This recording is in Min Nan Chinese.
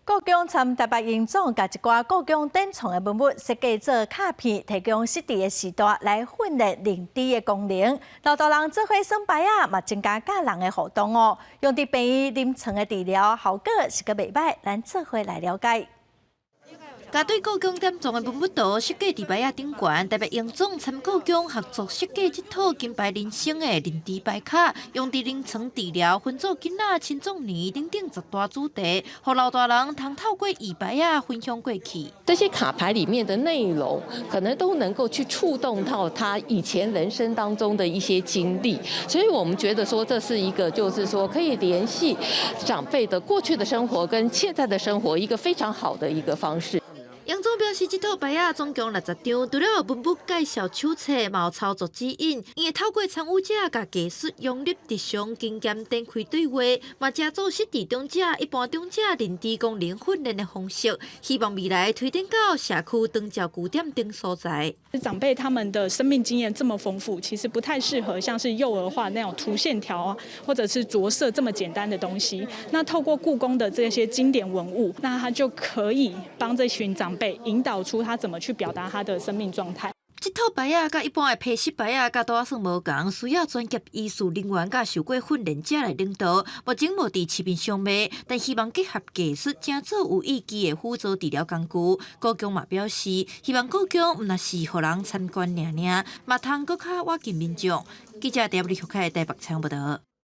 故宮參台北榮總共一寡故宮典藏的文物設計做卡片，提供實體的時代來訓練認知的功能。老大人做伙耍牌仔，嘛增加佮人的互動哦。用佇病院臨床的治療效果是閣袂䆀，咱做伙來了解。共對故宮典藏的文物圖設計佇牌仔頂懸，台北榮總參故宮合作設計這套金牌人生的認知牌卡，用佇臨床治療、分組囡仔、青壯年等等十大主題，予老大人通透過椅牌仔分享過去。這些卡牌裡面的內容，可能都能夠去觸動到他以前人生當中的一些經歷，所以我們覺得說這是一個，就是說可以聯繫長輩的過去的生活跟現在的生活一個非常好的一個方式。楊總表示，這套牌仔總共60張，除了文物介紹手冊，嘛有操作指引。伊會透過參與者共藝術融入日常經驗展開對話，嘛成做失智長者、一般長者認知功能訓練的方式，希望未來推展到社區長照據點等所在。長輩他們的生命經驗這麼豐富，其實不太適合像是幼兒畫那種塗線條啊，或者是著色這麼簡單的東西。那透過故宮的這些經典文物，那他就可以幫這群長輩引導出他怎麼去表達他的生命狀態。這套牌仔佮一般的皮質牌仔佮拄仔算無仝，需要專業醫術人員佮受過訓練者來領導。目前無佇市面上賣，但希望結合技術，成做有意義的輔助治療工具。故宮嘛表示，希望故宮毋但是予人參觀爾爾，嘛通閣較倚近民眾。記者陳立福開台北採訪報導。